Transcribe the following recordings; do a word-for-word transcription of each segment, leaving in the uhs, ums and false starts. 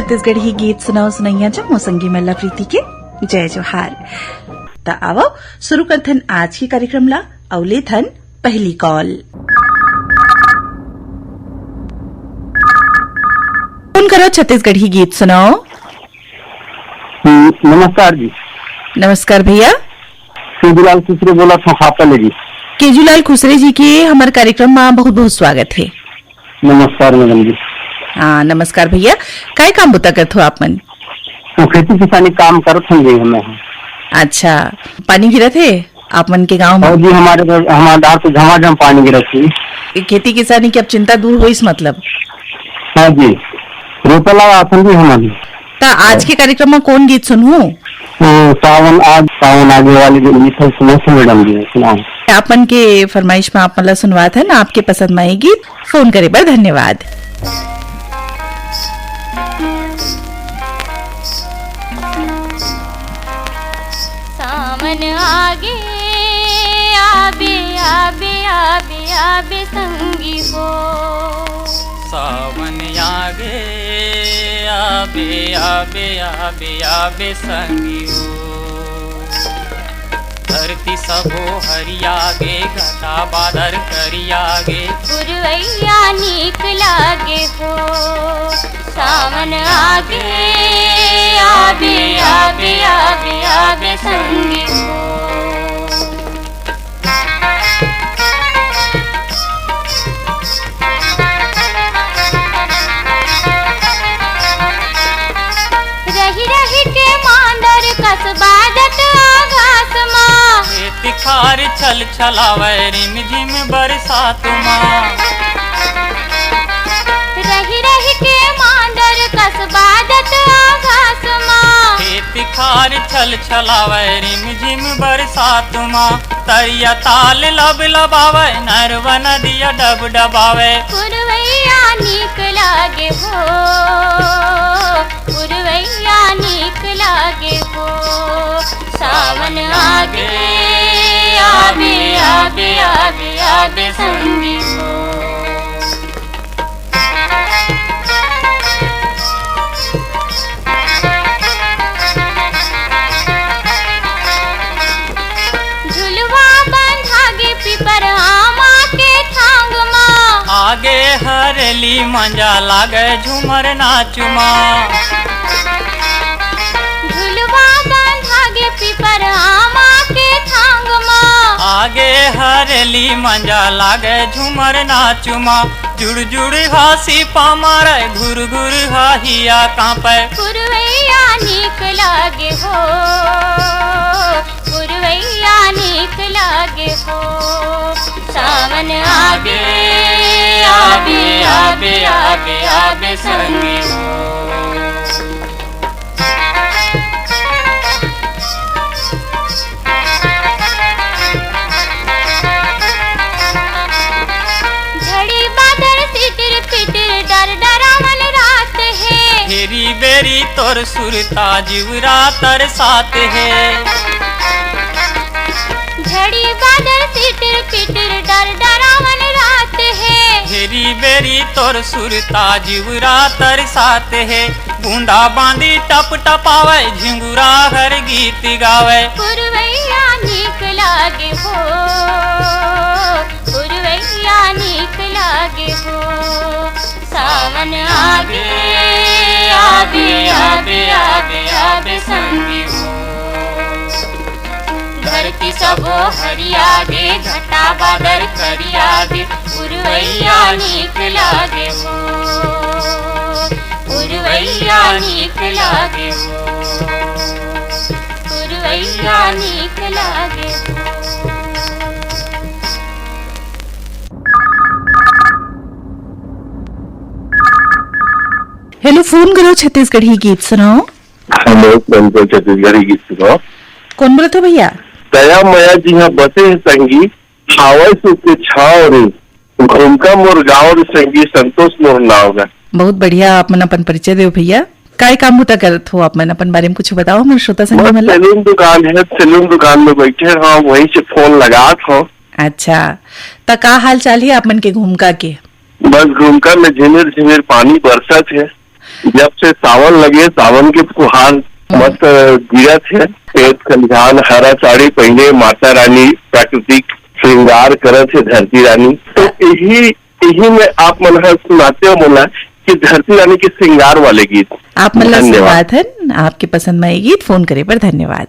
छत्तीसगढ़ी गीत सुनाओ सुनैया जा मोर संगी मन ला प्रीति के जय जोहार। त आवव शुरू करथन आज के कार्यक्रम ला अउ लेथन पहली कॉल। फोन करो छत्तीसगढ़ी गीत सुनाओ। हम्म, नमस्कार जी। नमस्कार भैया। केजूलाल खुसरे बोलत हँव, हापाले जी। केजूलाल खुसरे जी के हमर कार्यक्रम मा बहुत बहुत स्वागत हे। नमस्कार मैडम जी। हाँ, नमस्कार भैया। काय काम बुता करत हो आप मन? तो खेती किसानी काम करत हन जी हमें। अच्छा, पानी गिरत हे आप मन के गाँव मा? हाँ जी, हमारे घर, हमारे डार से झमाझम पानी गिरत हे। ये खेती किसानी की अब चिंता दूर होइस मतलब? हाँ जी, रोपा लगाथन जी हमन। त आज के कार्यक्रम मा कौन गीत सुनहू? तो सावन आज, सावन आगे वाली जो गीत है, सुनो से मैडम जी, सुनाओ। आप मन के फरमाइश मा आप मन ला सुनवात हन, आपके पसंद मा ये गीत। फोन करे बर धन्यवाद। सावन आगे, आबे, आबे, आबे, आबे संगी हो। सावन आगे, आबे, आबे, आबे, आबे संगी हो। धरती सबो हरिया गे, घटा बादर करिया गे। पुरवैया नीक लागे हो, सावन आगे, आबे, आबे, आबे, आबे संगी हो। रहि रहि के मांदर कस बाजत आकाश मा। ए तिखार छल छलावै रिम झिम बरसात मा। रहि रहि के मांदर कस बाजत आकाश मा। ए तिखार छल छलावै रिम झिम बरसात मा। तरिया ताल लब लबावै, नरवा नदिया डब डबावै। पुरवैया नीक लागे हो, पुरवैया नीक लागे हो। सावन आगे, आबे, आबे, आबे, आबे संगी हो। झुलवा बंधा गे पीपर आमा के थांग मा। आगे हरेली मंजा लागे झूमर नाच मा। झुलवा बंधा गे पीपर आमा के थांग मा। आगे हरेली मंजा लागे झूमर नाच मा। जुड़ जुड़ हासी पा मारे, घुर घुर हाहिया कांपे। पुरवैया नीक लागे हो, पुरवैया नीक लागे हो। सावन आगे, आबे, आबे, आबे, आबे संगी हो। झड़ी बादर सिटिर पिटिर डर डरावन रात हे। हेरी बेरी तोर सुरता जिवरा तरसात हे। झड़ी बादर सिटिर पिटिर डर डरावन रात हे। हेरी बेरी तोर सुरता जिवरा तरसात हे। बूंदा बांदी टप टपावै, झिंगुरा हर गीत गावै। पुरवैया नीक लागे हो, पुरवैया नीक लागे हो। सावन आगे, आबे, आबे, आबे, आबे संगी हो। धरती सबो हरिया गे, घटा बादर करिया गे, पुरवैया नीक लागे हो, पुरवैया नीक लागे हो, पुरवैया नीक लागे हो। हेलो, फोन करो छत्तीसगढ़ी गीत सुनाओ। हेलो, फोन करो छत्तीसगढ़ी गीत सुनाओ। कौन बोलत हो भैया? दया मया जी हाँ बसे हे संगी, हावय सुख के छाव रे, घूमका मोर गाँव रे संगी, संतोष मोर नाव गा। बहुत बढ़िया, आप मन अपन परिचय देव भैया। काय काम बुता करत हो आप मन? अपन बारे में कुछ बताओ हमर श्रोता संगी मन ला। सैलून दुकान हे, सैलून दुकान में बैठे हँव, वहीं से फोन लगात हँव। अच्छा, त का हाल चाल हे आप मन के घूमका के? बस घूमका में झिमिर झिमिर पानी बरसत हे। जब से सावन लगे, सावन के फुहार मस्त गिरत हे, खेत खलिहान हरा साड़ी पहिने, माता रानी प्राकृतिक श्रृंगार करत हे धरती रानी। तो यही, यही में आप मन ह सुनाते हो मोला कि धरती रानी के श्रृंगार वाले गीत। आप मन ला धन्यवाद। आशीर्वाद हन, आपके पसंद में ये गीत। फोन करे पर धन्यवाद।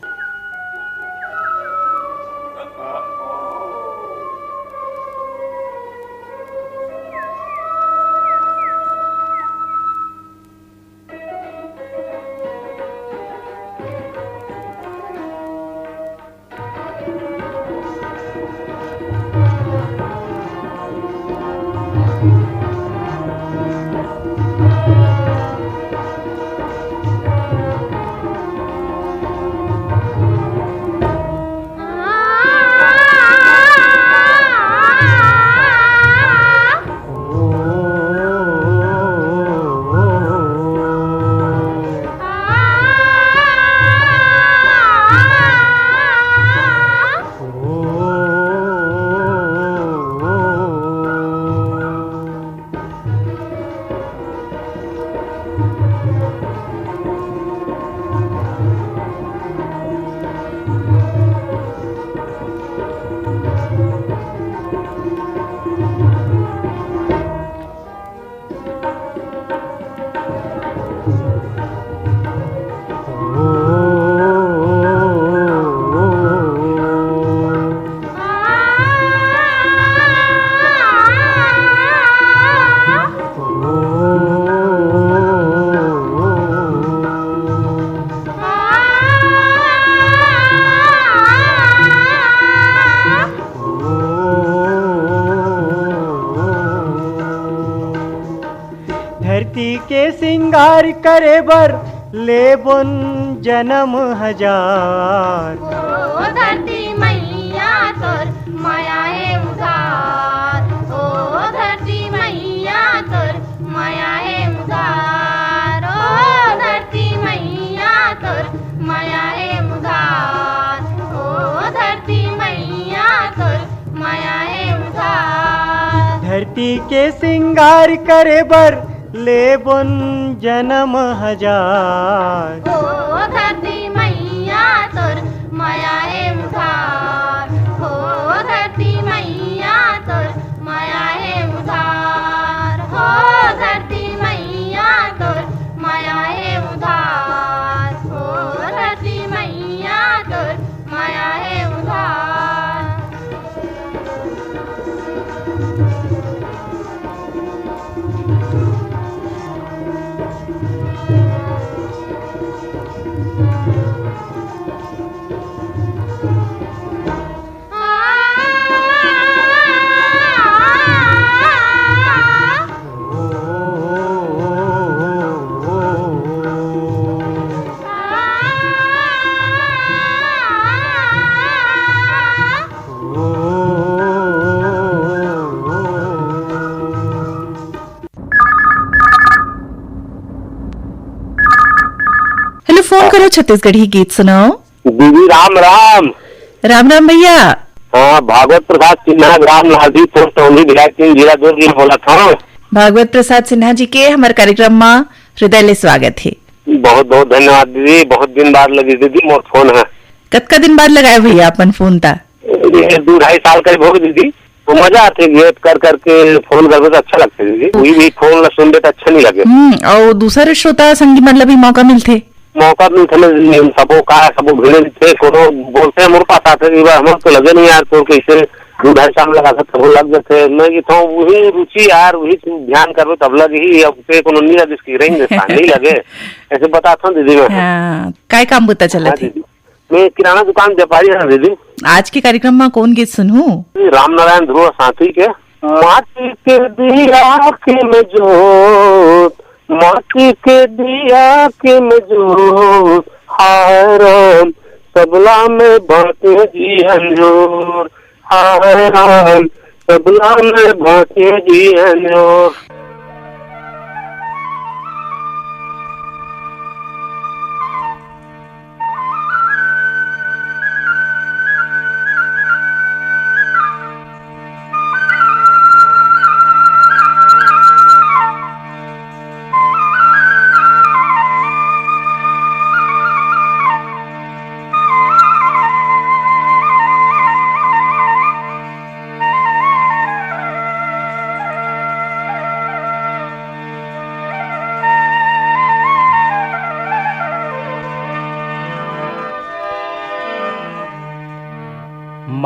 धरती के सिंगार करे बर लेबोन जनम हजार। ओ धरती मैया तोर मया हे उधार, ओ धरती मैया तोर मया हे उधार, ओ धरती मैया तोर मया हे उधार, ओ धरती मैया तोर मया हे उधार। धरती के सिंगार करे बर लेबोन जनम हजार। ओ धरती मैया तोर मया हे उधार, ओ धरती मैया तोर मया हे उधार, ओ धरती मैया तोर मया हे उधार, ओ धरती मैया तोर मया हे उधार। हेलो, फोन करो छत्तीसगढ़ी गीत सुनाओ। दीदी राम राम। राम राम भैया। हाँ, भागवत प्रसाद सिन्हा, ग्राम नारदी, पोस्ट टौंडी, भिलाई तीन, जिला दुर्ग ले बोलत हँव। भागवत प्रसाद सिन्हा जी के हमर कार्यक्रम म हृदय ले स्वागत हे। बहुत बहुत धन्यवाद दीदी, बहुत दिन बाद लगिस दीदी मोर फोन ह। कतका दिन बाद लगाए भैया अपन फोन ता? ये दू ढाई साल करीब होगे दीदी। तो मजा आथे, वेट कर करके फोन करबे तो अच्छा लगथे दीदी। कोई भी फोन ला सुनबे तो अच्छा नहीं लगे। हम्म, अउ दूसर श्रोता संगी मन ला भी मौका मिलथे। मौका मिलथे ना दीदी, हम सबो का, सबो भिड़े रहिथे, कोनो बोलथे मोर पास आथे कि "बा, हमर तो लगे नहीं यार, तोर कइसे दू ढाई साल लगा था, तभो लग जाथे।" मैं कि "तो वही रुचि यार, वही ध्यान करबे तब लगही, अब ते कोनो नहीं लगिस कि रही नहीं लगे।" ऐसे बताथन दीदी मैं। हाँ, काय काम बुता चलत हाँ हे? दीदी। मैं किराना दुकान व्यापारी हूँ दीदी। आज के कार्यक्रम में कौन गीत सुनहूँ? राम नारायण ध्रुव साथी के। माटी के दिया के में जोत, माटी के दिया के में जोत, हाय राम, सबला में बाटे जी अंजोर, हाय राम, सबला में बाटे जी अंजोर।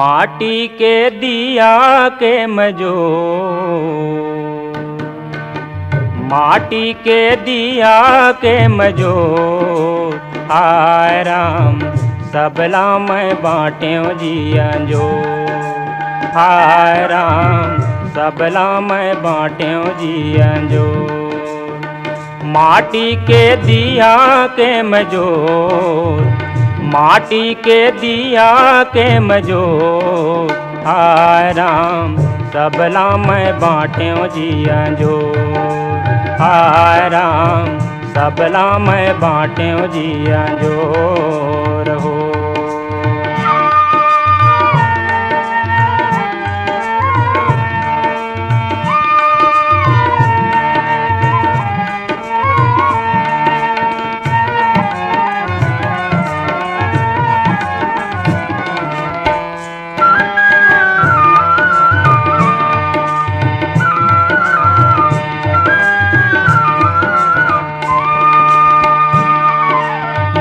माटी के दिया के मजो, माटी के दिया के मजो, हाय राम, सबला मैं बाँटेंव जिया जो। हाय राम, सबला मैं बाँटेंव जिया जो। माटी के दिया के मजो, माटी के दिया के मजो, हाय राम, सबला मैं बाँटेंव जिया जो। हाय राम, सबला मैं बाँटेंव जिया जो रहो।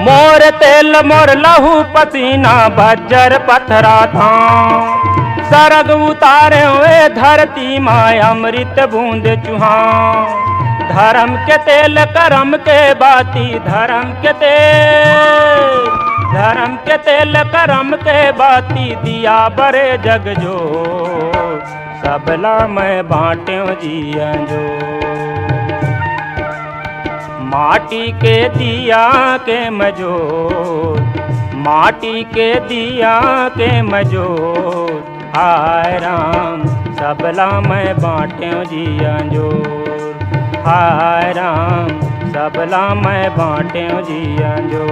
मोर तेल मोर लहू पसीना बज्जर पथरा धाम, सरग उतारे हुए धरती माय अमृत बूंद चुहा। धर्म के तेल करम के बाती, धर्म के तेल, धर्म के तेल करम के बाती, दिया बरे जग जो। सबला मैं बाँटेंव जिया जो। माटी के दिया के मजो, माटी के दिया के मजो, हाय राम, सबला मैं बाँटेंव जिया जो। हाय राम, सबला मैं बाँटेंव जिया जो।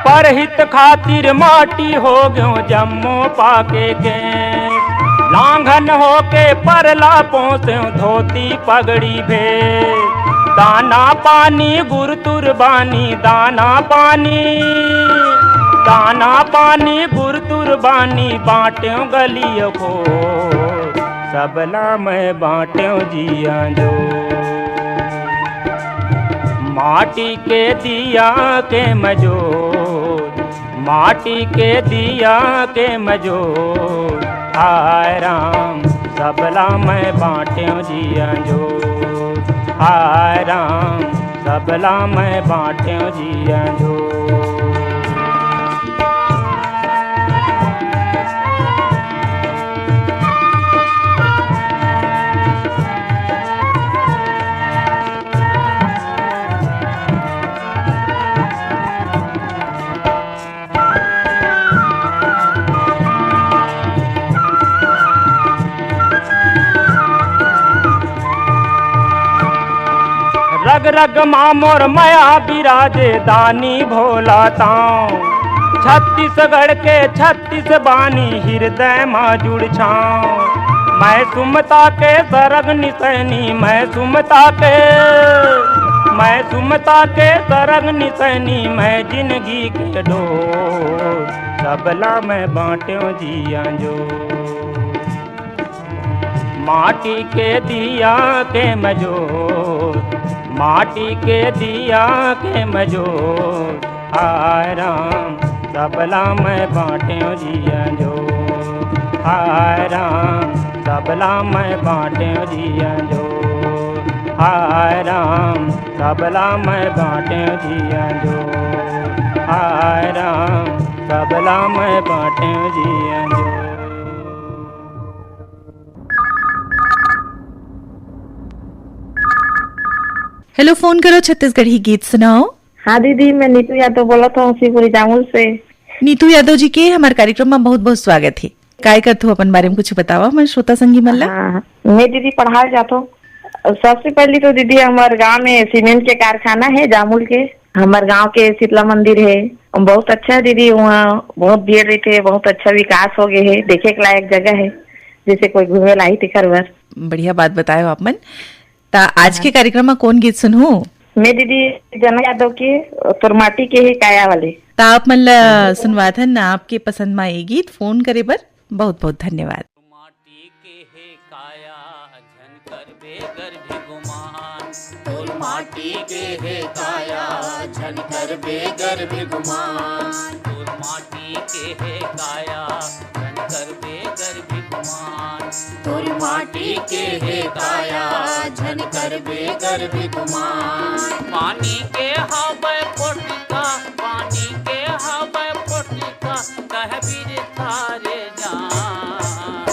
परहित खातिर माटी हो गयो जम्मो पाके के, लांघन होके परला पोस्यो धोती पगड़ी भेष। दाना पानी गुरतुर बानी, दाना पानी, दाना पानी गुरतुर बानी, बाँट्यो गलियो को सबला मैं बाँट्यो जिया जो। माटी के दिया के मजो, माटी के दिया के मजो, हाय राम, सबला मैं बाँट्यो जिया जो। हाय राम, सबला मैं बाँट्यो जिया जो। रग रग मा मोर मया बिराजे दानी भोला तांव। छत्तीसगढ़ के छत्तीस बानी हिरदय मा जुड़ छांव। मैं सुमता के सरग निसैनी, मैं सुमता के, मैं सुमता के सरग निसैनी, मैं जिनगी के डोर सबला मैं बाँट्यो जिया जो। माटी के दिया के मजो, माटी के दिया के मजो, हाय राम, सबला मैं बाँट्यो जिया जो। हाय राम, सबला मैं बाँट्यो जिया जो। हाय राम, सबला मैं बाँट्यो जिया जो। हाय राम, सबला मैं बाँट्यो जिया जो। हेलो, फोन करो छत्तीसगढ़ी गीत सुनाओ। हाँ दीदी, मैं नीतू यादव बोलत हूँ शिवपुरी जामुल से। नीतू यादव जी के हमारे कार्यक्रम में बहुत बहुत स्वागत है। काय करत हो, अपन बारे में कुछ बतावा हमारे श्रोता संगी मन ला। हाँ, मैं दीदी पढ़ाए जात हूँ। सबसे पहले तो दीदी हमारे गांव में सीमेंट के कारखाना है जामुल के, हमारे गांव के शीतला मंदिर है, बहुत अच्छा है दीदी, वहाँ बहुत भीड़ रहते है, बहुत अच्छा विकास हो गए है, देखे के लायक जगह है। जैसे कोई घूमे ला आही तेकर बर। बढ़िया बात बताए हो आप मन। ता आज के कार्यक्रम में कौन गीत सुनहू? मैं दीदी जनक यादव के तोर माटी के हे काया वाले। ता आप मन ला सुनवाथन ना आपके पसंद मा ये गीत। फोन करे बर बहुत बहुत धन्यवाद। माटी के हे काया, झन करबे गर भी गुमान। तोर माटी के हे काया, झन करबे गर भी गुमान। तोर माटी के हे काया, झन करबे गर भी गुमान। तोर माटी के हे काया, झन करबे गर भी गुमान। पानी के हवय पोटका, पानी के हवय पोटका, कह बिरथा रे जान।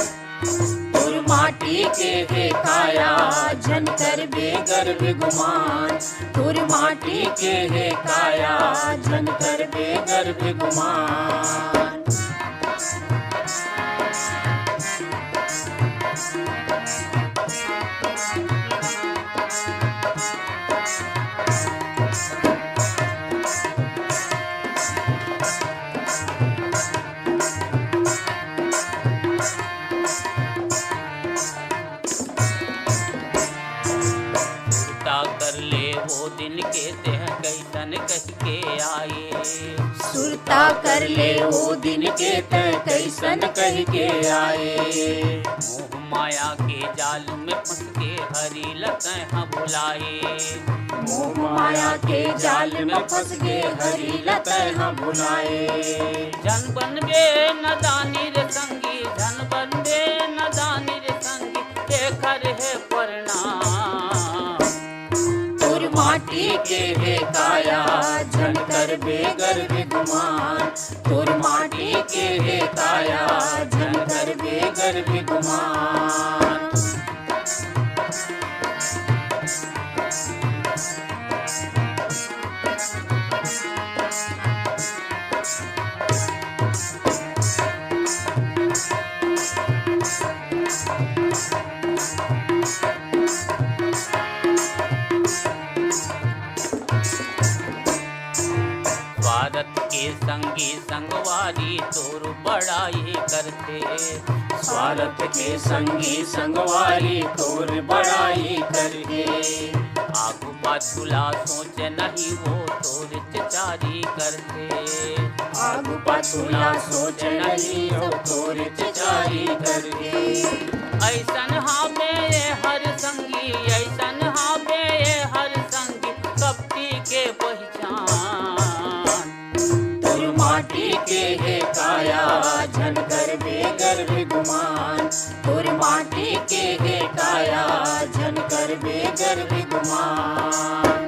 तोर माटी के हे काया, झन करबे गर भी गुमान। तोर माटी के हे काया, झन करबे गर भी गुमान। सुरता कर ले वो दिन के तेह कैसन कहि के आए। सुरता कर ले वो दिन के तेह कैसन कहि के आए। मोह माया के जाल में फंस के हरि ल तैं ह भुलाए। मोह माया के जाल में फंस के हरि ल तैं ह भुलाए। झन बनबे नदानी रे संगी, झन बनबे नदानी रे संगी, एखर हे परिणाम। तोर माटी के हे काया, झन करबे गर भी गुमान। तोर माटी के हे काया, झन करबे गर भी गुमान। स्वार्थ के संगी संगवारी तोर बड़ाई करथे। स्वार्थ के संगी संगवारी तोर बड़ाई करथे। आगू पाछू ला सोच नहीं वो तोर चचारी करथे। आगू पाछू ला सोच नहीं वो तोर चचारी करथे। ऐसन हावे ये हर संगी, ऐसन हावे ये हर संगी, कपटी के पहिचान। तोर माटी के हे काया, झन करबे गर भी गुमान। तोर माटी के हे काया, झन करबे गर भी गुमान।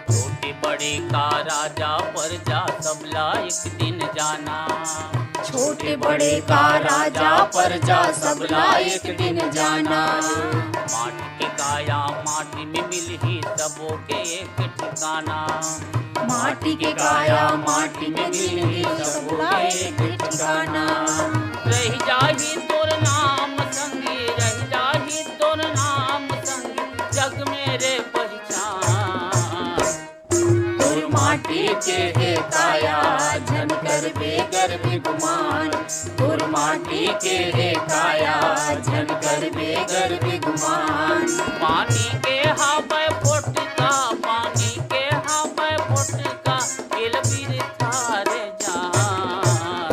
छोटे बड़े का राजा परजा, सबला एक दिन जाना। छोटे बड़े का राजा परजा, सबला एक दिन जाना। माटी के काया माटी में मिलही, सबो के एक ठिकाना। माटी के काया माटी में मिलही, सबो के एक ठिकाना। रह जाही तोर नाम संगी, रह जाही तोर नाम संगी, जग में रे पहिचान। तोर माटी के हे काया, झन करबे गर भी गुमान। तोर माटी के हे काया, झन करबे गर भी गुमान। पानी के हावय फोटका, पानी के हावय फोटका, एला बिरथा रे जान।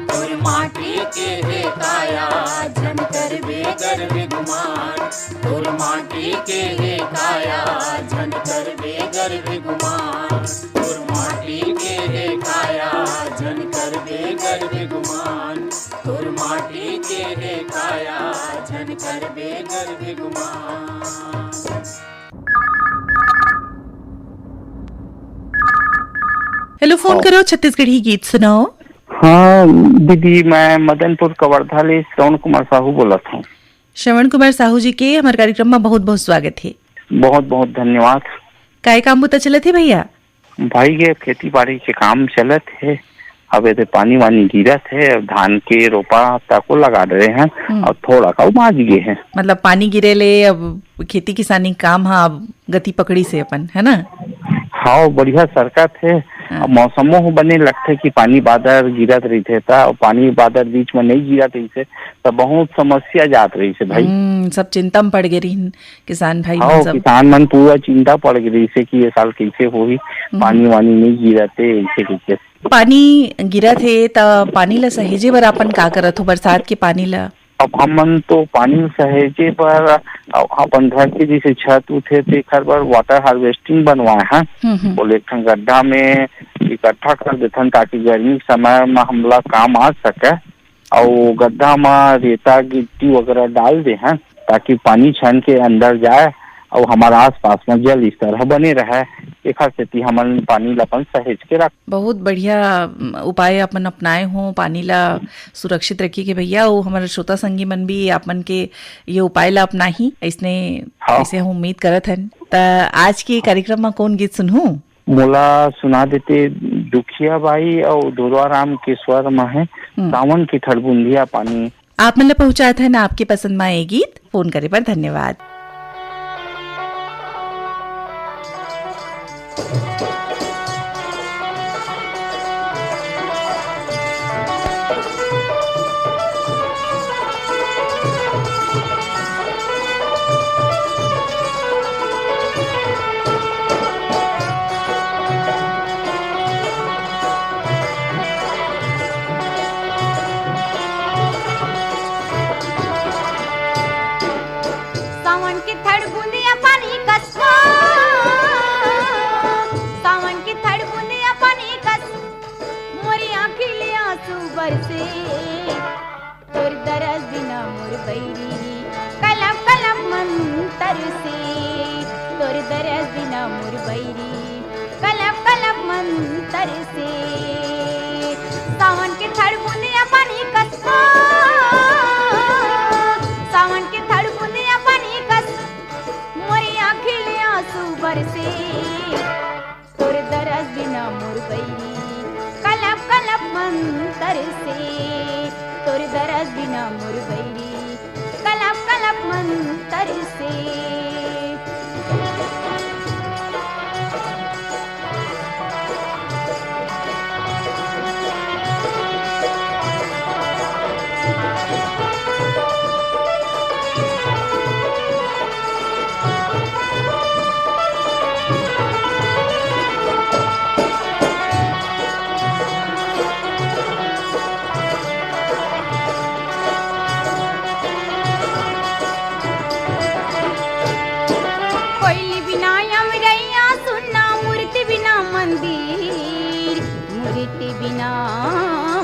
तोर माटी के हे काया, झन करबे गर भी गुमान। तोर माटी के हे काया, झन करबे गर भी गुमान। तोर माटी के हे काया, झन करबे गर भी गुमान। तोर माटी के हे काया, झन करबे गर भी गुमान। हेलो, फोन हाँ। करो, छत्तीसगढ़ी गीत सुनाओ। हाँ दीदी, मैं मदनपुर कवर्धा ले श्रवण कुमार साहू बोलत हूँ। श्रवण कुमार साहू जी के हमारे कार्यक्रम में बहुत बहुत स्वागत है। बहुत बहुत धन्यवाद। काय काम बुता चलत है भैया? भाई, ये खेती बाड़ी के काम चलत हे। अब एदे पानी वानी गिरत हे, अब धान के रोपा तको लगा डरे हैं हम्म। और थोड़ा का बाँच गे हे। मतलब, पानी गिरे ले अब खेती किसानी काम ह अब गति पकड़िस हे अपन, है ना? हाँ, बढ़िया सरकत हे। हाँ। अब मौसमो ह बने लगथे कि पानी बादर गिरत रहिथे, त पानी बादर बीच में नहीं गिरत रहिसे, त बहुत समस्या जात रहिसे भाई। हम्म, सब चिंता में पड़ गे रहिन किसान भाई मन हाँ, सब। किसान मन पूरा चिंता पड़ गे रहिसे कि ये साल कैसे होही, हम्म। पानी वानी नहीं गिरत हे, ऐसे कैसे। पानी गिरत हे, त पानी ला सहेजे बर अपन का करत हो, बरसात के पानी ला? अब हमन तो पानी सहेजे बर, अ, अपन घर के जैसे छत उत हे, तेखर बर water harvesting बनवाए हन। हम्म, हम्म। ओला एक ठन गड्ढा में इकट्ठा कर देथन, ताकि गर्मी के समय म हमला काम आ सके। अउ गड्ढा म रेता गिट्टी वगैरह डाल दे हन, ताकि पानी छन के अंदर जाए अउ हमारा आसपास म जल स्तर ह बने रहे। एखर सेती हमन पानी ल अपन सहेज के रख बहुत बढ़िया, उम, उपाय अपन अपनाए हो पानी ला सुरक्षित रखे के भैया। अउ हमर श्रोता संगी मन भी आप मन के ये उपाय ला अपनाही, ऐसने, हाँ। ऐसे हम उम्मीद करत हन। त आज के कार्यक्रम म कौन गीत सुनहू? मोला सुना देते दुखिया बाई अउ दुर्वा राम के स्वर म हे, हम्म। सावन के ठड़बुंदिया पानी। आप मन ल पहुंचात हन आपके पसंद म ये गीत। फोन करे बर धन्यवाद। सावन के थड़ बूंदिया पानी कस, सावन के थड़ बूंदिया पानी कस, मोरी आँखी ले आंसू बरसे। तोर दरस बिना मोर बैरी कलप कलप मन तरसे। तोर दरस बिना मोर बैरी कलप कलप मन तरसे। सावन के थड़ बूंदिया पानी कस, सावन के थड़ बूंदिया पानी कस, मोरी आँखी ले आंसू बरसे। तोर दरस बिना मोर बैरी कलप कलप मन तरसे। तोर दरस बिना मोर बैरी कलप कलप मन तरसे। कोइली बिना अमरैया सुन्ना, मूर्ति बिना मंदिर, मूर्ति बिना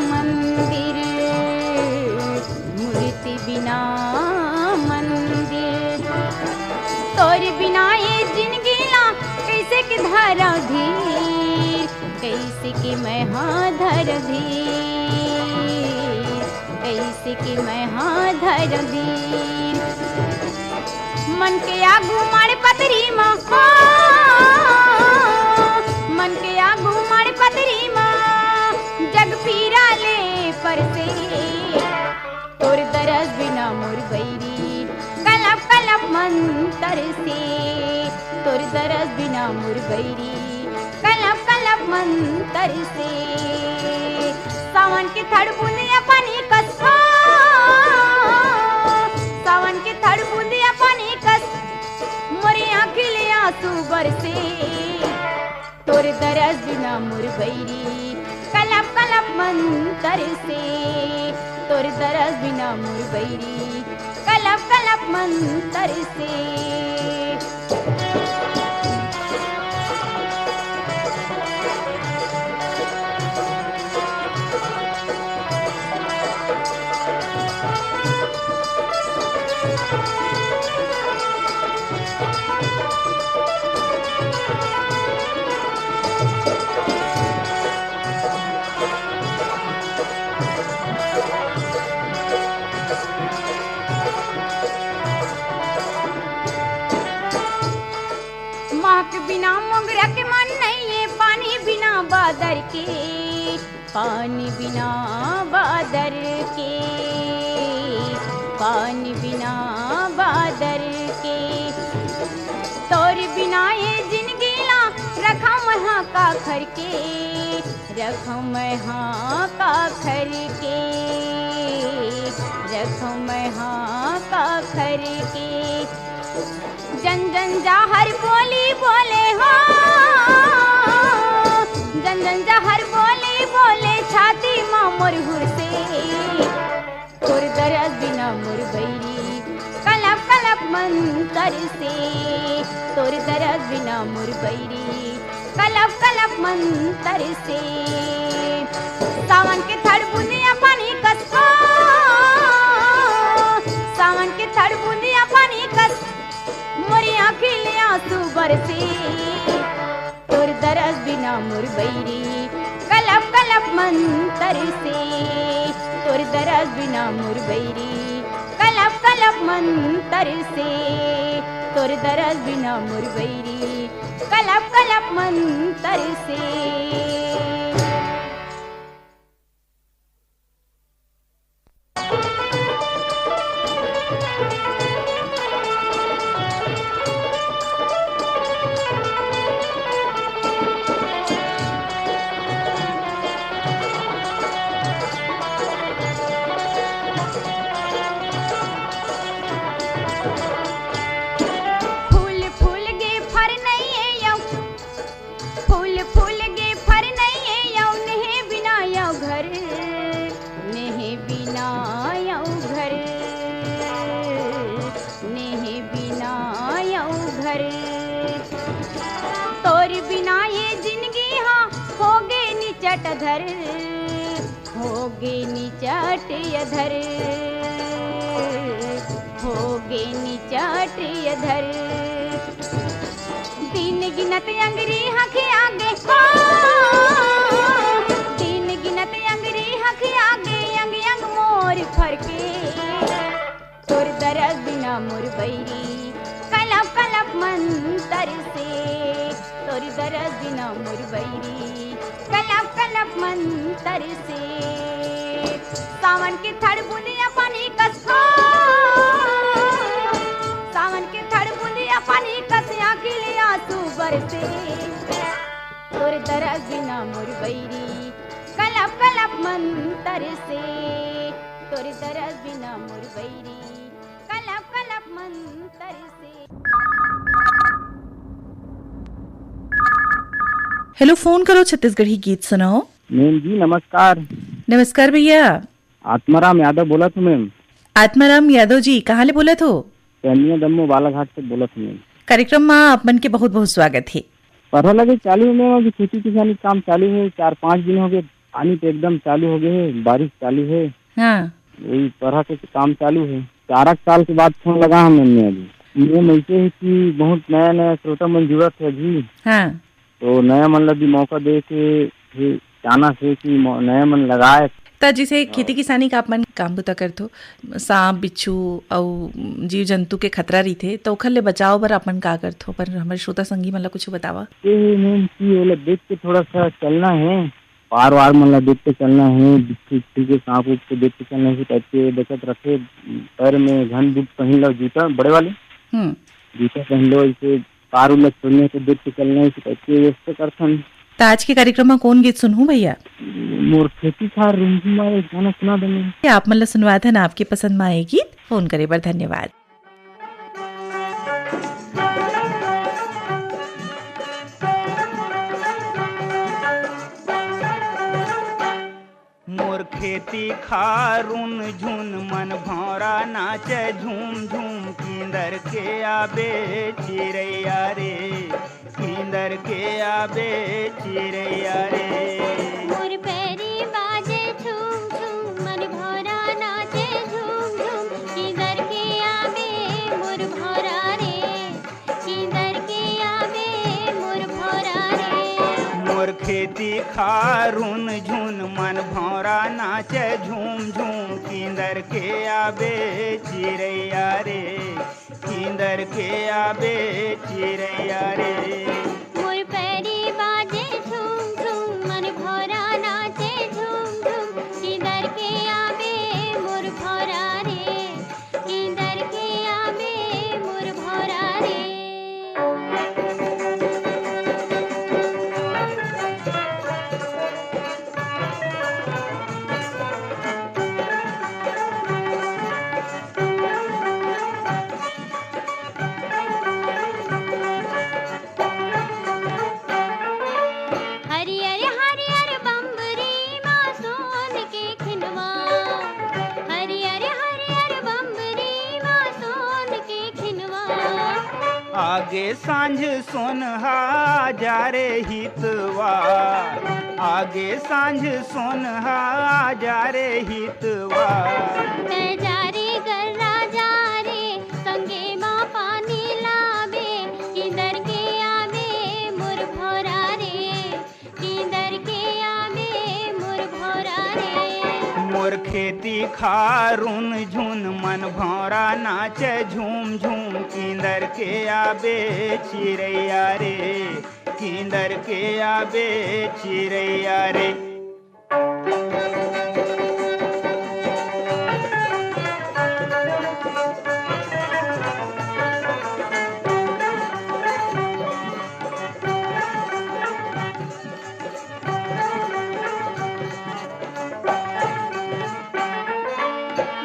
मंदिर, मूर्ति बिना मंदिर। तोर बिना ये जिनगी ला कैसे के धारा धीर, कैसे के मैं हा धर धीर, कैसे के मैं हा धर धीर। मन के आगू माड़ पतरी मा, मन के आगू माड़ पतरी मा, जग पीरा ले परसे। तोर दरस बिना मोर बैरी कलप कलप मन तरसे। तोर दरस बिना मोर बैरी कलप कलप मन तरसे। सावन के थड़ बूंदिया पानी कस, सावन के थड़ बूंदिया पानी कस, मोरी आँखी ले आंसू बरसे। तोर दरस बिना मोर बैरी कलप कलप मन तरसे। तोर दरस बिना मोर बैरी कलप कलप मन तरसे। माँ के बिना मोंगरा के मन नहीं ये पानी बादर के, पानी बिना बादर के, पानी बिना बादर के। तोर बिना ये जिनगी ला रखा मैं हा काखर के, रखा मैं हा काखर के, रखा मैं हा काखर के। जन जन जाहर बोली बोले हो, जन जन जाहर बोली बोले छाती मा मोर हुरसे। तोर दरस बिना मोर बैरी कलप कलप मंतर से, तोर दरस बिना मोर बैरी कलप कलप मंतर से। सावन के थड़ बुंदिया पानी कस, ओ, सावन के थड़ बुंदिया पानी कस, मोरी आँखी ले आंसू बरसे। तोर दरस बिना मोर बैरी कलप कलप मंतर से, तोर दरस बिना मोर बैरी कलप कलप मंतर से, तोर दरस बिना मोर बैरी कलप कलप मंतर से। फूल फूल गे फर नइये यौ, फूल फूल गे फर नइये यौ, नेहे बिना यौ घर, नेहे बिना यौ घर, नेहे बिना यौ घर। तोर बिना ये जिनगी हा होगे निचट धर, होगे निचट अधर, होगे निचट अधर। दिन गिनत अंगरी हखे आगे, ओ, दिन गिनत अंगरी हखे आगे, अंग अंग मोर फरके। तोर दरस बिना मोर बैरी कलप कलप मंतर से, तोर दरस बिना मोर बैरी कलप कलप मंतर से। सावन के थड़ बुंदिया पानी कस, ओ, सावन के थड़ बुंदिया पानी कस, आँखी ले आंसू बरसे। तोर दरस बिना मोर बैरी कलप कलप मंतर से, तोर दरस बिना मोर बैरी कलप कलप मंतर से। हेलो, फोन करो छत्तीसगढ़ी गीत सुनाओ। मैम जी, नमस्कार। नमस्कार भैया। आत्माराम यादव बोलत हूँ मैम। आत्माराम यादव जी, कहाँ ले बोलत हो? चनिया दम्मो बालाघाट से बोलत हूँ मैम। कार्यक्रम मा आप मन के बहुत बहुत स्वागत हे। परहा लगे चालू हे मैम, अभी खेती किसानी काम चालू हे, चार पाँच दिन हो गए, पानी तो एकदम चालू हो गए हे, बारिश चालू हे। हाँ। वही परहा के काम चालू हे। चार एक साल के बाद फोन लगा हूँ मैम अभी। मैम ऐसे हे कि बहुत नया नया श्रोता मन जुड़त हे अभी। हाँ। तो नया मन ला भी मौका दे के फिर जाना से कि मौ-, नया मन लगाए। त जैसे खेती किसानी का आप मन काम बुता करथो, सांप, बिच्छू अउ जीव जंतु के खतरा रहिथे, त ओखर ले बचाव बर आप मन का करथो? पर हमर श्रोता संगी मन ला कुछ बतावा। ये मैम कि ओला देख के थोड़ा सा चलना हे, पार वार मन ला देख के चलना हे, बिच्छू उच्छू के, सांप उप के देख के चलना हे, टाइप के बचत रखे, पैर में घन बूट पहन लो, जूता बड़े वाले, हम्म। जूता पहन लो, ऐसे कार उलट छोड़ने से देख के चलना है, ऐसे करके व्यवस्था करथन। त आज के कार्यक्रम में कौन गीत सुनहूं भैया? मोर खेती खार रुंझुन मा एक गाना सुना देंगे। आप मन ला सुनवाथन आपके पसंद मा आए गीत। फोन करे बर धन्यवाद। मोर खेती खार रुंझुन मन भौंरा नाचे झूम झूम, किंदर के आबे चिरैया रे, किंदर के आबे चिरैया रे। मोर पैरी बाजे झूम झूम, मन भौंरा नाचे झूम झूम, किंदर के आबे मोर भौंरा रे। किंदर के आबे मोर भौरा रे। मोर खेती खार रुंझुन मन भौरा नाचे झूम झूम। किंदर के आबे चिरैया रे, किंदर के आबे चिरैया रे। मोर पैरी बाजे झूम झूम मन आगे सांझ सोनहा जा रे हितवा, आगे सांझ सोनहा जा रे हितवा। तै जा रे गर्रा जा रे, संगे मा पानी लाबे, किंदर के आबे मोर भौरा रे। किंदर के आबे मोर भौरा रे। मोर खेती खार रुन झुन, मन भौरा नाचे झूम झूम। किंदर के आबे चिरैया रे, किंदर के आबे चिरैया रे।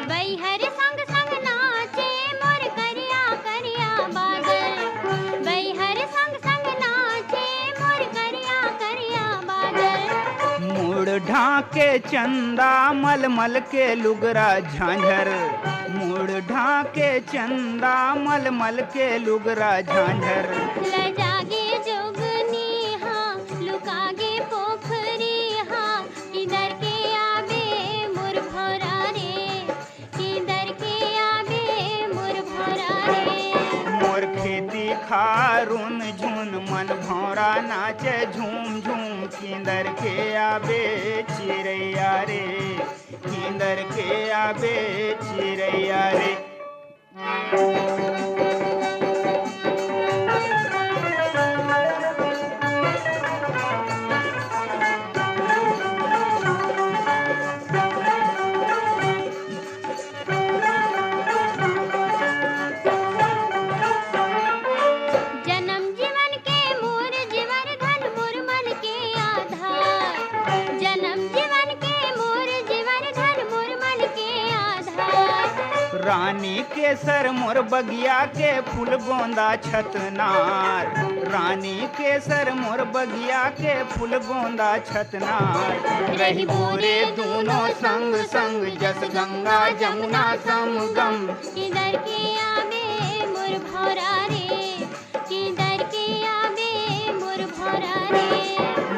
बैहर संग संग नाचे मोर करिया करिया बादल। बैहर संग संग नाचे मोर करिया करिया बादल। मुड़ ढांके चंदा मलमल के लुगरा झांझर, मुड़ ढांके चंदा मलमल के लुगरा झांझर। लजागे जोगनी हा लुकागे पोखरी हा, किंदर के आबे मोर भौरा रे, किंदर के आबे मोर भौरा रे। मोर खेती खार रुन झुन, मन भौरा नाचे झूम झूम। किंदर के आबे चिरैया रे, किंदर के आबे चिरैया रे। जनम जीवन के मोर जीवर धन मोर मन के आधार। जनम जीवन के मोर जीवर धन मोर मन के आधार। रानी केसर मोर बगिया के फूल गोंदा छतनार। रानी केसर मोर बगिया के फूल गोंदा छतनार। रहिबो रे दूनों संग संग, जस गंगा जमुना समगम। किंदर के आबे मोर भौरा रे, किंदर के आबे मोर भौरा रे।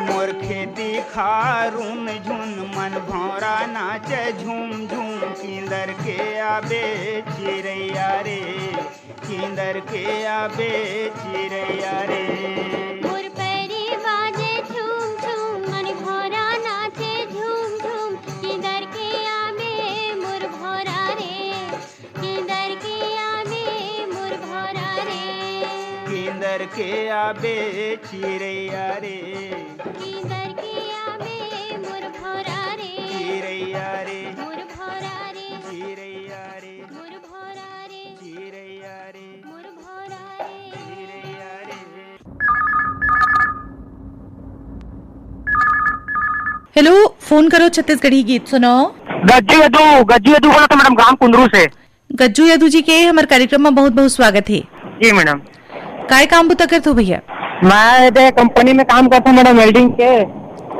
मोर खेती खार रुन झुन, मन भौरा नाचे झूम झूम। किंदर के आबे चिरैया रे, किंदर के आबे चिरैया रे। मोर पैरी बाजे झूम झूम, मन भौरा नाचे झूम झूम। किंदर के आबे मोर भौरा रे, किंदर के आबे मोर भौरा रे। किंदर के आबे चिरैया रे। किंदर के आबे मोर भौरा रे। चिरैया रे। मोर भौरा रे। चिरैया रे। मोर भौरा रे। चिरैया रे। मोर भौरा रे। चिरैया रे। हेलो, फोन करो छत्तीसगढ़ी गीत सुनाओ। गज्जू यदु, गज्जू यदु बोलत हँव मैडम, गाँव कुंदरू से। गज्जू यदु जी के हमर कार्यक्रम में बहुत बहुत स्वागत हे। जी मैडम। काय काम बुता करत हो भैया? मैं एदे कंपनी में काम करत हँव मैडम, welding के।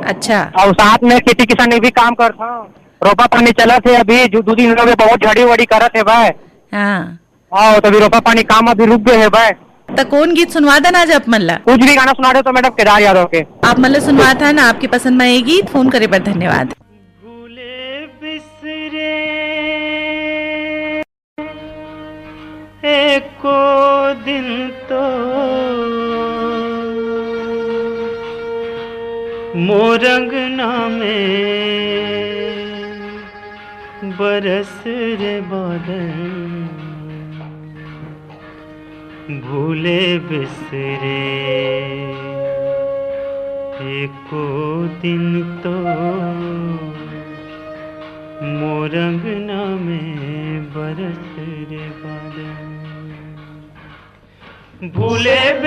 अच्छा। अउ साथ में खेती किसानी भी काम करत हँव। रोपा पानी चलत हे अभी, जो दू दिन हो गे, बहुत झड़ी वड़ी करत हे भाई। हाँ। हाँ, तो अभी रोपा पानी काम अभी रुक गे हे भाई। त कोन गीत सुनवा देन आज आप मन ला? कुछ भी गाना सुना दे तो मैडम, केदार यादव के। आप मन ला सुनवात हन, आपके पसंद में ये गीत। फोन करे बर धन्यवाद। भूले बिसरे एको दिन तो मोर अंगना में बरस रे बादल। भूले बिसरे एको दिन तो मोर अंगना में बरस रे बादल। भूले बिसरे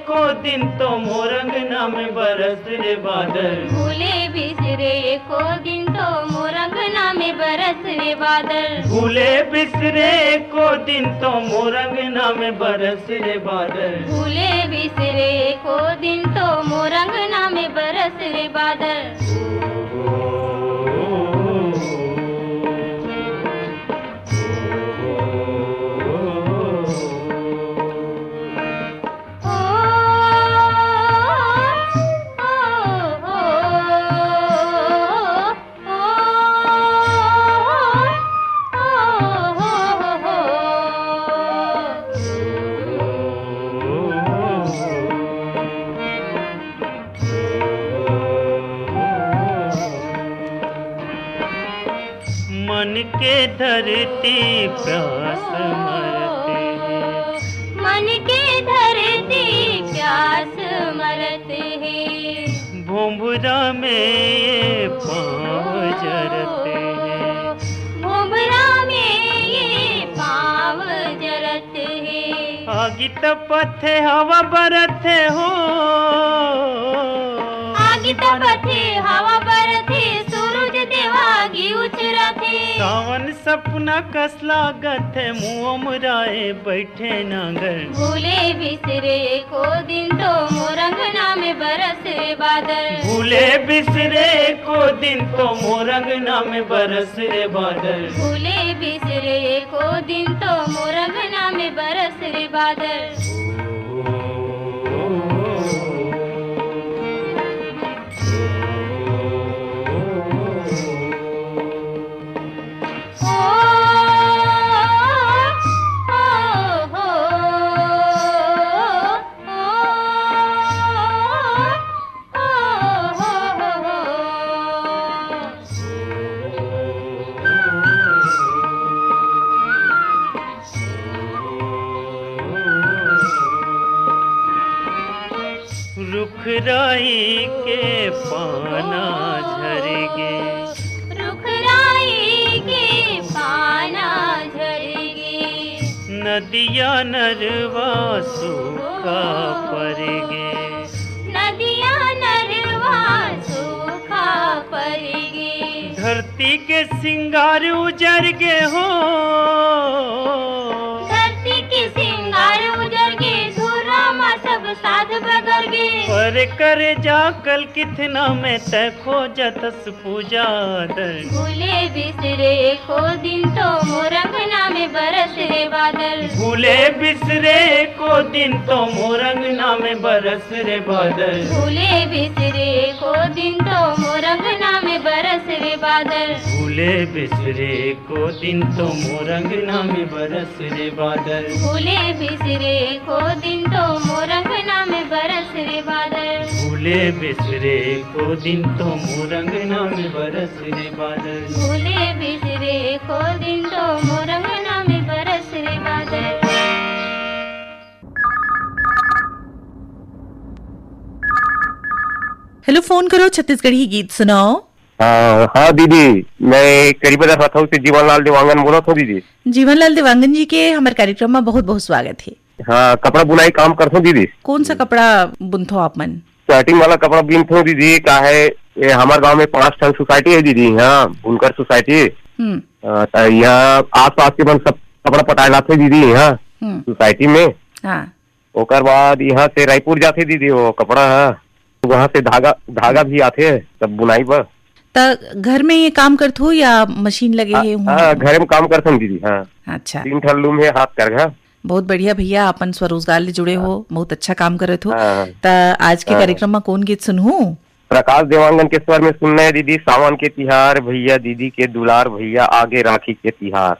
एको दिन तो मोर अंगना में बरस रे बादल। भूले बिसरे एको दिन तो मोर अंगना में बरस रे बादल। भूले बिसरे एको दिन तो मोर अंगना में बरस रे बादल। भूले बिसरे एको दिन तो मोर अंगना में बरस रे बादल। धरती प्यास मरत हे। मन के धरती प्यास मरत हे। भोंभरा में ये पाँव जरत हे। भोंभरा में ये पाँव जरत हे। आगी तपत हे, हवा बरत हे हो। आगी तपत हे, हवा बरत हे, सूरज देवा आगी उचरत हे। सावन सपना कस लागत हे, मुँह मुराए बैठे नांगर। भूले बिसरे एको दिन तो मोर अंगना में बरस रे बादल। भूले बिसरे एको दिन तो मोर अंगना में बरस रे बादल। भूले बिसरे एको दिन तो मोर अंगना में बरस रे बादल। रुख राई के पाना झर गे। रुख राई के पाना झर गे। नदिया नरवा सूखा पर गे। नदिया नरवा सूखा पर गे। धरती के सिंगार उजर गे हो। धरती के सिंगार उजर गे, धुर्रा मा सब साध बगर गे। पर करे जा कल कितना में तै खोजत पूजा दर। भूले बिसरे एको दिन तो मोर अंगना में बरस रे बादल। भूले बिसरे एको दिन तो मोर अंगना में बरस रे बादल। भूले बिसरे एको दिन तो मोर अंगना में बरस रे बादल। भूले बिसरे एको दिन तो मोर अंगना में बरस रे बादल। भूले बिसरे एको दिन तो मोर अंगना में बरस रे बादल। भूले बिसरे एको दिन तो मोर अंगना में बरस रे बादल। भूले बिसरे एको दिन तो मोर अंगना में बरस रे बादल। हेलो, फोन करो छत्तीसगढ़ी गीत सुनाओ। हाँ, हाँ दीदी, मैं करीबदार हथौड़ से जीवनलाल देवांगन बोलत हूँ दीदी। जीवनलाल देवांगन जी के हमर कार्यक्रम में बहुत बहुत स्वागत है। हाँ, कपड़ा बुनाई काम करथो दीदी। कौन सा कपड़ा बुनथो आप मन? स्वेटिंग वाला कपड़ा बुनथो दीदी। का है, ये हमार गांव में पांच ठन सोसाइटी है दीदी, हाँ, बुनकर सोसाइटी। हम्म। अ, त यहाँ आसपास के मन सब कपड़ा पटाए लाथे दीदी यहाँ हम्म। सोसाइटी में। हाँ। ओकर बाद यहाँ से रायपुर जाथे दीदी वो कपड़ा ह, वहाँ से धागा, धागा भी आथे सब बुनाई बर। त घर में ये काम करथो या मशीन लगे हाँ, हे हुआ? हाँ, घरे में काम करथन दीदी, हाँ। अच्छा। तीन ठन लूम हे हाथ करघा। बहुत बढ़िया भैया, अपन स्वरोजगार ले जुड़े हो, बहुत अच्छा काम करत हो। हाँ, हाँ। त आज के हाँ। कार्यक्रम में कौन गीत सुनहू? प्रकाश देवांगन के स्वर में सुनना है दीदी, सावन के तिहार भैया, दीदी के दुलार भैया, आगे राखी के तिहार।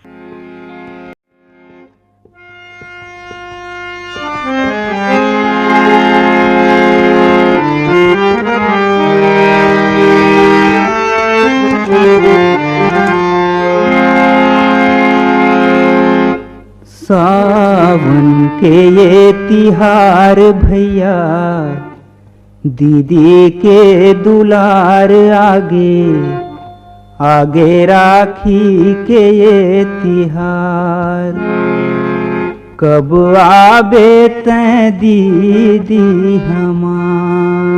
सावन के ये तिहार भैया, दीदी के दुलार आगे, आगे राखी के ये तिहार। कब आबे तैं दीदी हमार।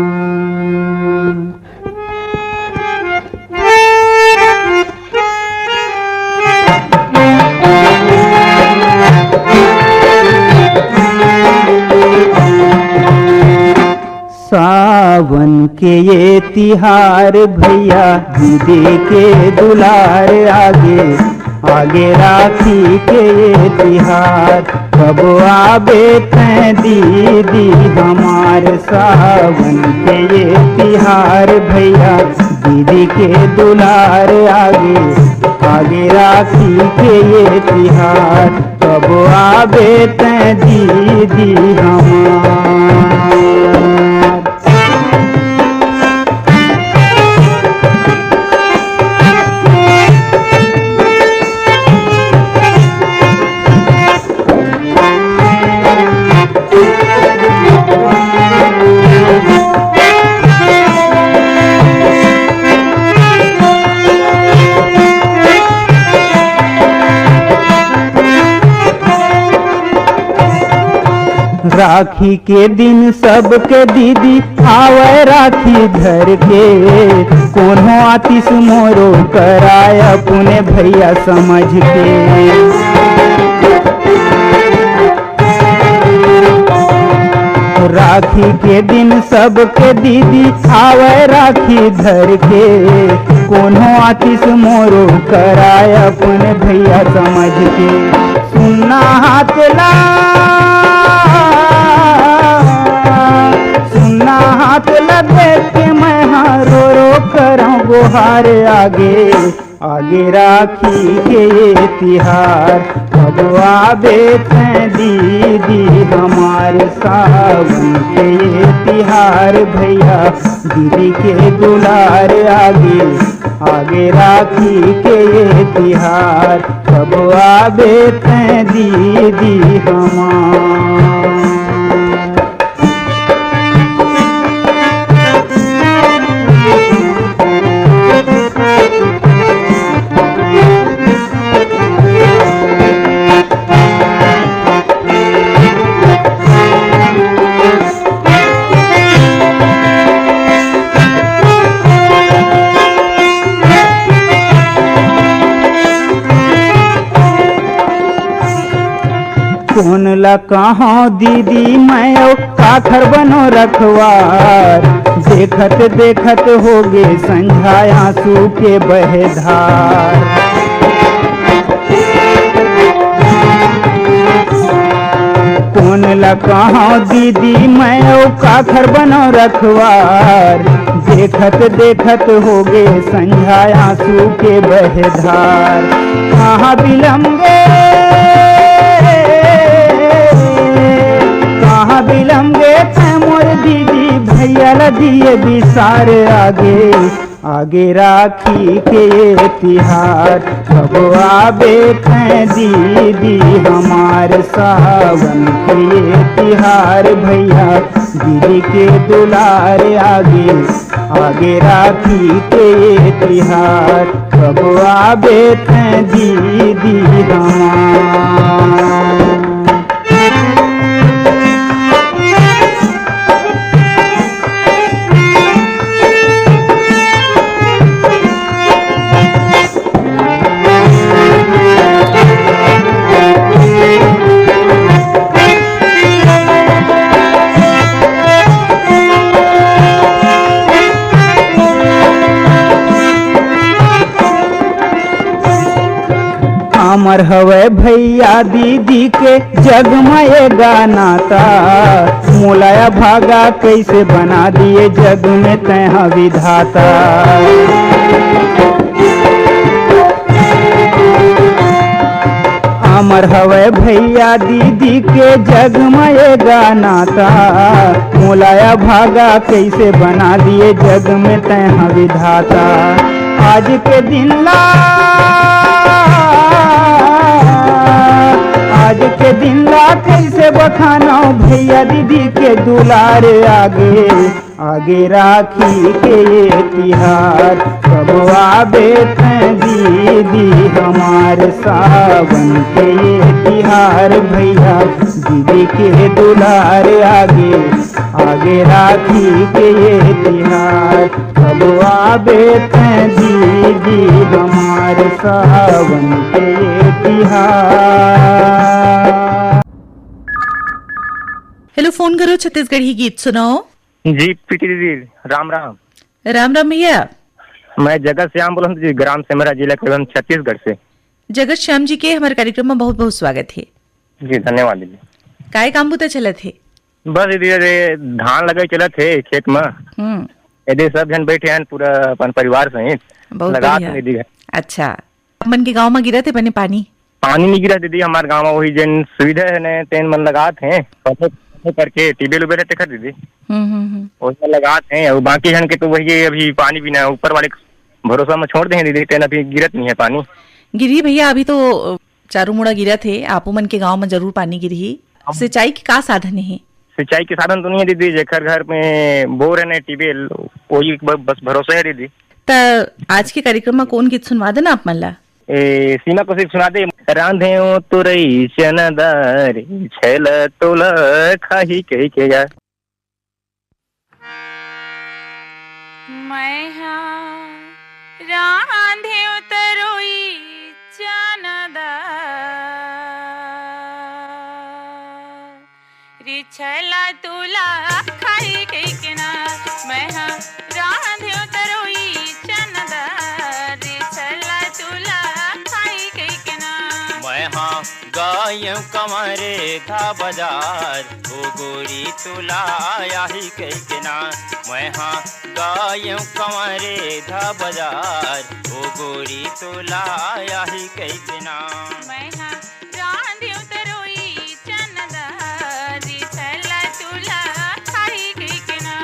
सावन के ये तिहार भैया, दीदी के दुलार आगे, आगे राखी के ये तिहार। कब आबे तैं दीदी हमार, सावन के ये तिहार भैया, दीदी के दुलार आगे, आगे राखी के ये तिहार। कब आबे तैं दीदी हमार। राखी के दिन सबके दीदी आवय राखी धर के, कोनो आतिस मोरो कराय अपने भैया समझ के। राखी के दिन सबके दीदी आवय राखी धर के, कोनो आतिस मोरो कराय अपन भैया समझ के। सुन्ना हाथ ला, सुन्ना हाथ ला देख के मैं हा रो रो करौं गोहार आगे। आगे राखी के ये तिहार, कब आबे तैं दीदी हमार सावन के ये तिहार भैया, दीदी के दुलार आगे, आगे राखी के ये तिहार, कब आबे तैं दीदी हमार। कोन ला कहों दीदी मैं अउ काखर बनो रखवार, देखत देखत होगे संझा आंसू के बहे धार। कोन ला कहों दीदी मैं अउ काखर बनो रखवार, देखत देखत होगे संझा आंसू के बहे धार। कहाँ बिलम गे, कहाँ बिलम गे तैं मोर दीदी, भैया ला दिए बिसार आगे। आगे राखी के ये तिहार, कब आबे तैं दीदी हमार सावन के ये तिहार भैया, दीदी के दुलार आगे। आगे राखी के ये तिहार, कब आबे तैं दीदी हमार। अमर हवय भैया दीदी के जग म ए गाना ता, मोला अभागा कइसे बना दिए जग में तैं हा विधाता। अमर हवय भैया दीदी के जग म ए गाना ता, मोला अभागा कइसे बना दिए जग में तैं हा विधाता। आज के दिन ला, आज के दिन ला कइसे बखानों भैया दीदी के दुलार आगे। आगे राखी के ये तिहार, कब आबे तैं दीदी हमार सावन के ये तिहार भैया, दीदी के दुलार आगे। आगे राखी के ये तिहार, कब आबे तैं दीदी हमार सावन के ये तिहार। हेलो, फोन करो छत्तीसगढ़ी गीत सुनाओ। जी पीटी दीदी, राम राम। राम राम भैया। मैं जगत श्याम बोलत हूँ जी, ग्राम सेमरा, जिला करीबन छत्तीसगढ़ से। जगत श्याम जी के हमारे कार्यक्रम में बहुत बहुत स्वागत है। जी धन्यवाद दीदी। काय काम बुता चलत है? बस दीदी, अरे धान लगाई चलत है खेत में। हम्म। यदि सब जन बैठे हैं पूरा अपन परिवार सहित, बहुत लगात बढ़िया। हैं दीदी। अच्छा, आप मन के गांव में गिरत है बने पानी? पानी नहीं गिरा दीदी, हमारे गांव में वही जन सुविधा है ने तेन मन लगात हैं, पहले, पहले करके ट्यूबवेल उबेल है तेखर दीदी। हम्म हम्म हम्म। वही मन लगात हैं, और बाकी जन के तो वही अभी पानी बिना ऊपर वाले भरोसा में छोड़ दे हैं दीदी, तेन अभी गिरत नहीं है पानी। गिरी भैया, अभी तो चारों मुड़ा गिरत हे, आपो मन के गांव म जरूर पानी गिरही। हम सिंचाई के का साधन हे? सिंचाई के साधन तो नहीं है दीदी, जेकर घर में बोर है ना ट्यूबवेल, वही ब-, बस भरोसा है दीदी। त आज के कार्यक्रम म कौन गीत सुनवा देना आप मन ला? ए, सीमा कौशिक सुना दे। रांधेव तुरई चना दार, छैला तोला खाही कहि के यार। मैं हा रांधेव तरोई चना दार, रे छैला तोला खाही कहिके ना। मैं हा रांधेव तरोई चना दार, रे छैला तोला खाही कहिके ना। मैं हा गायेव कंवरे धा बजार, ओ गोरी तोला आही कहिके ना। मैं हा गायेव कंवरे धा बजार, ओ गोरी तोला आही कहिके ना। मैं हा रांधेव तरोई चना दार, रे छैला तोला खाही कहिके ना।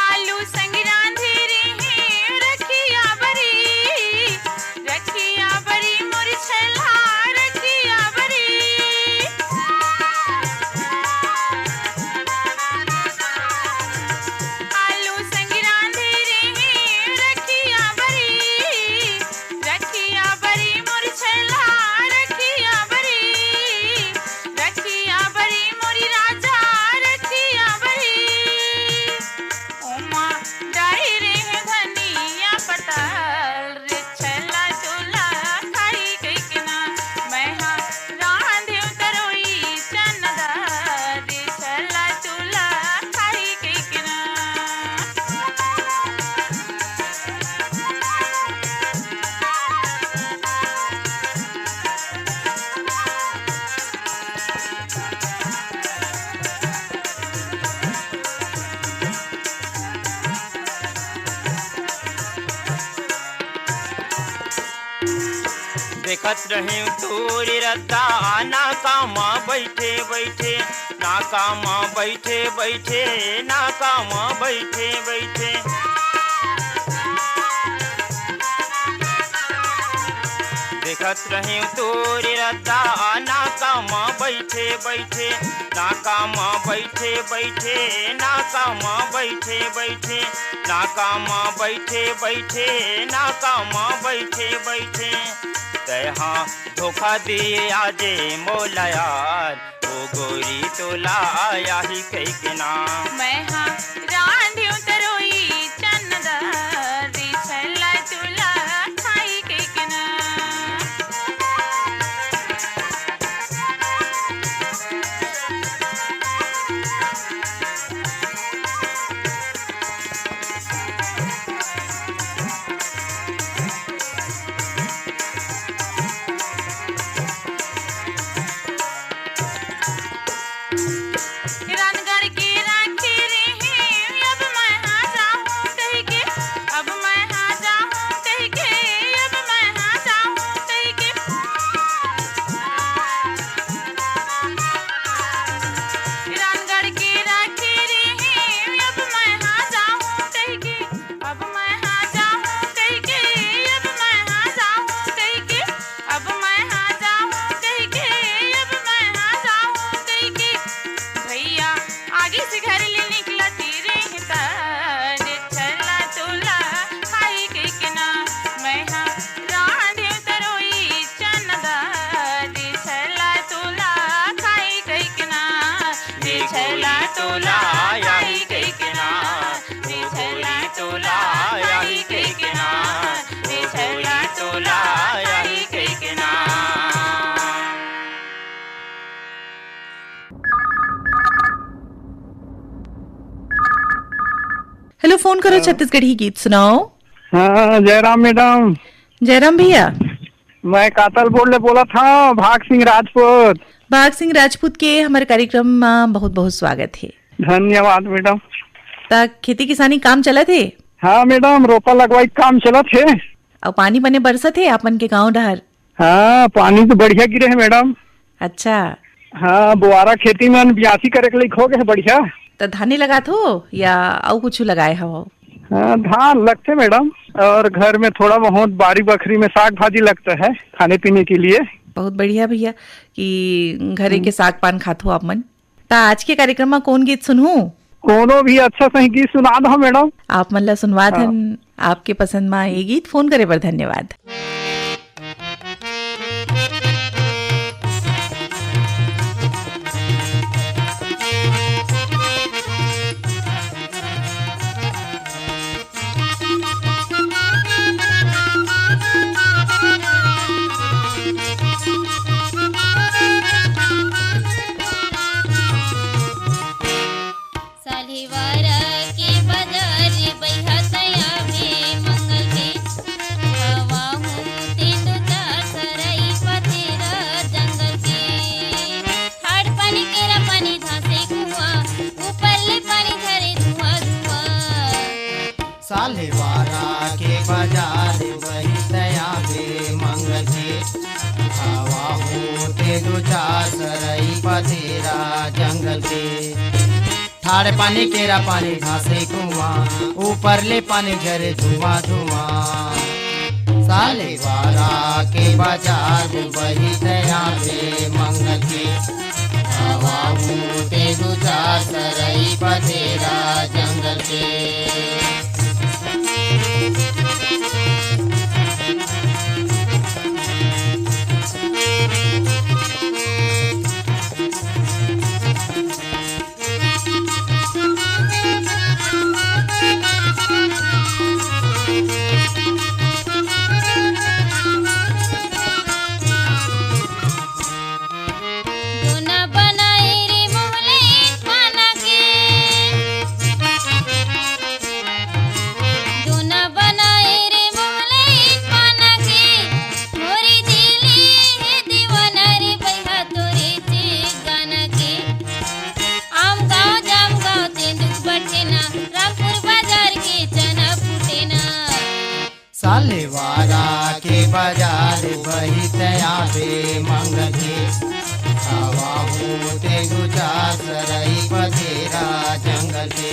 आलू संग रांधे रेहेंव रखिया बरी, रखिया बरी मोर छैला रखिया बरी। आलू संग रांधे रेहेंव रखिया बरी, रखिया बरी मोर छैला रखिया बरी, रखिया बरी मोरी राजा रखिया बरी। ओमा डारे रेहेंव धनिया पताल, रे छैला तोला खाही कहिके ना। मैं हा रांधेव तरोई चना दार, रे छैला तोला खाही कहिके ना। देखत रहेंव तोरे रद्दा, नाका म बइठे बइठे, नाका म बइठे बइठे, नाका म बइठे बइठे। देखत रहेंव तोरे रद्दा, नाका म बइठे बइठे, नाका म बइठे बइठे, नाका म बइठे बइठे, नाका म बइठे बइठे, नाका म बइठे बइठे। तैं हा धोखा दिए आजे मोला यार, ओ गोरी तोला आही कहिके ना। मैं हा रांधेव तरोई चना दार, रे छैला तोला खाही कहिके ना। रांधगढ़ के राखे रेहेंव, अब मैं हा जाहूं कहिके, अब मैं हा जाहूं कहिके, अब मैं हा जाहूं कहिके। रांधगढ़ के राखे रेहेंव, अब मैं हा जाहूं कहिके, अब मैं हा जाहूं कहिके, अब मैं हा जाहूं कहिके, अब मैं हा जाहूं कहिके, अब मैं हा जाहूं कहिके। भैया आगे से घर ले निकलत रेहेंव त, रे छैला तोला खाही कहिके ना। मैं हा रांधेव तरोई चना दार, रे छैला तोला खाही कहिके ना। रे छैला तोला आही कहिके ना, रे छैला तोला आही कहिके ना, रे छैला तोला आही कहिके ना। हेलो, फोन करो हेलो। छत्तीसगढ़ी गीत सुनाओ। हाँ, जयराम मैडम। जयराम भैया। मैं कातल बोल ले बोलत हंव, भाग सिंह राजपूत। भाग सिंह राजपूत के हमर कार्यक्रम म बहुत-बहुत स्वागत हे। धन्यवाद मैडम। त खेती किसानी काम चलत हे? हाँ मैडम, रोपा लगवाई काम चलत हे। अउ पानी बने बरसत हे आपन के गांव डहर? हाँ, पानी तो बढ़िया गिरे हे मैडम। अच्छा। हाँ, बोआरा खेती मन बियासी करे के लायक हो गए हे बढ़िया। त धाने लगाथो या अउ कुछु लगाए हवव? हाँ, धान लगथे मैडम, और घर में थोड़ा बहुत बारी बखरी में साग भाजी लगता है खाने पीने के लिए। बहुत बढ़िया भैया कि घरे के हम्म। साग पान खाथो आप मन। त आज के कार्यक्रम म कोन गीत सुनहू? कोनो भी अच्छा सही गीत सुना दो मैडम। आप मन ला सुनवात हाँ। हन, आपके पसंद म ये गीत। फोन करे बर धन्यवाद। साल्हेवारा के बजार बइहा तया बे मंगल के, हवा हूँ तेंदू चार सरई पथेरा जंगल के। ठाड़ पानी केरा पानी धासे कुआं, ऊपर ले पानी झरे धुआं धुआं। साल्हेवारा के बजार बही तया बे मंगल के, हवा हूँ तेंदू चार सरई पथेरा जंगल के। ठाड़ पानी केरा पानी धासे कुआं, ऊपर ले पानी झरे धुआं धुआं। साल्हेवारा के बजार बही तया बे मंगल के, हवा हूँ तेंदू चार सरई पथेरा जंगल के। दोना बनाए रे मोहले पाना के। दोना बनाए रे मोहले पाना के। मोरी दिली हे दीवाना रे बइहा तोरे ठिकाना के। आम गाँव जाम गाँव तेंदू बटेना, रामपुर बाजार के चना फुटेना। साल्हेवारा के बजार बही तया बे मंगल के, हवा हूँ तेंदू चार सरई पथेरा जंगल के।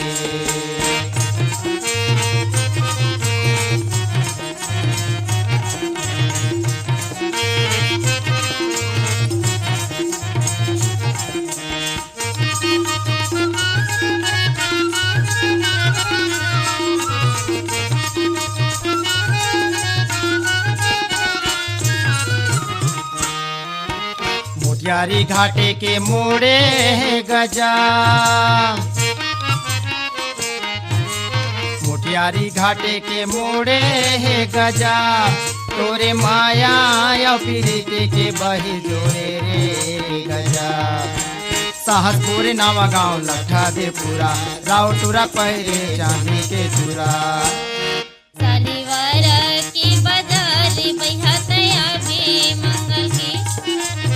मोटियारी घाटे के मोड़े हे गजा। मोटियारी घाटे के मोड़े हे गजा, तोरे माया या पीरित के बही जोरे रे गजा। साहसपुर नवा गाँव लट्ठा दे पूरा, राउटुरा पहिरे चांदी के चूरा। साल्हेवारा के बजार बइहा तया बे मंगल के,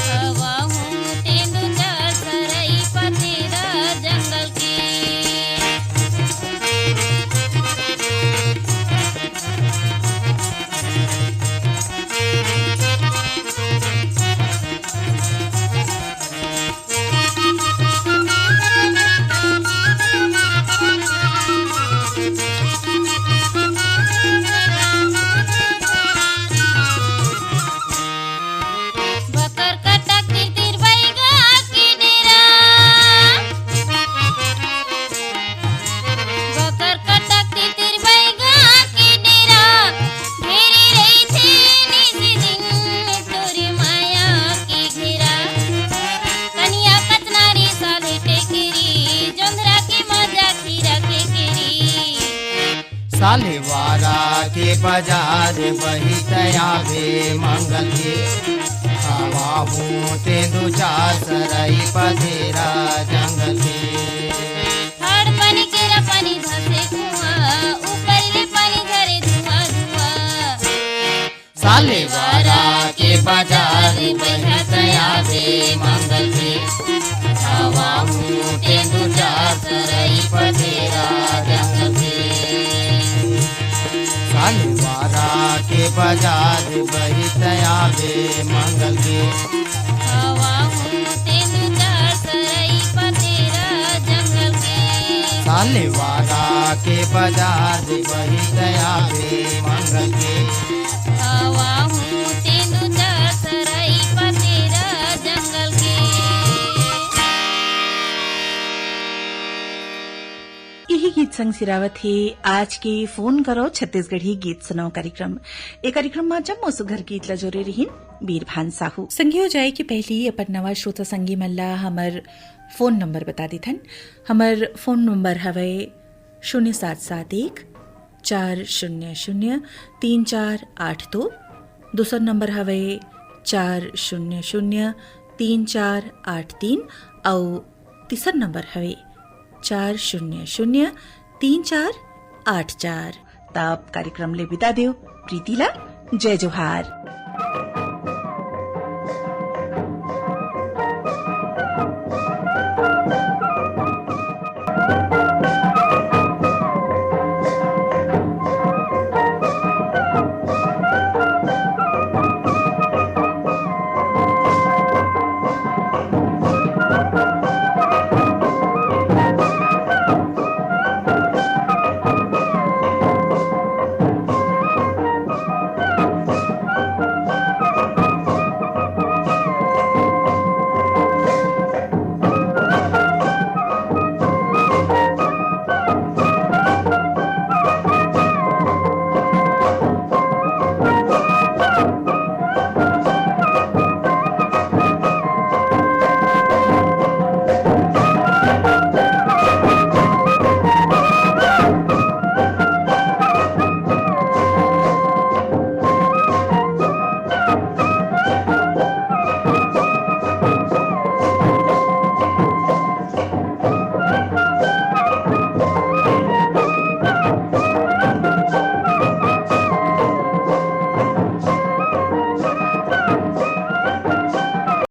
हवा हूँ तेंदू चार सरई पथेरा जंगल के। बकर कटक तितिर बैगा के डेरा। बकर कटक तितिर बैगा के डेरा। ढेरे रहिथे निस दिन तोर माया के घेरा। कनिया कचनारी साले टेकरी, जोंधरा के मजा खीरा के केरी। साल्हेवारा के बजार बही तया बे मंगल के, हवा हूँ तेंदू चार सरई पथेरा जंगल के। ठाड़ पानी केरा पानी धसे कुआं, ऊपर ले पानी झरे धुआं धुआं। साल्हेवारा के बजार बही तया बे मंगल के, हवा हूँ तेंदू चार सरई पथेरा जंगल के। साल्हेवारा के बजार बही तया बे मंगल के, हवा हूँ तेंदू चार सरई पथेरा जंगल के। लेवारा के बाजार दे बही दया बे मंगल के। हवा हूँ तेंदू चार सरई पतेरा जंगल के। यही गीत संग सिरावत हे आज के फोन करो छत्तीसगढ़ी गीत सुनाओ कार्यक्रम। ए कार्यक्रम मा जम्मो सुघर गीत ला जोरे रहिन बीरभान साहू। संगी हो जाए के पहली अपन नवा श्रोता संगी मन ला हमर फोन नंबर बता देथन। हमर फोन नंबर हवय शून्य सात सात एक चार शून्य शून्य तीन चार आठ दो। दूसर नंबर हवय चार शून्य शून्य तीन चार आठ तीन। अउ तीसर नंबर हवे चार शून्य शून्य तीन चार आठ चार। तब कार्यक्रम ले विदा देव प्रीति ला। जय जोहार।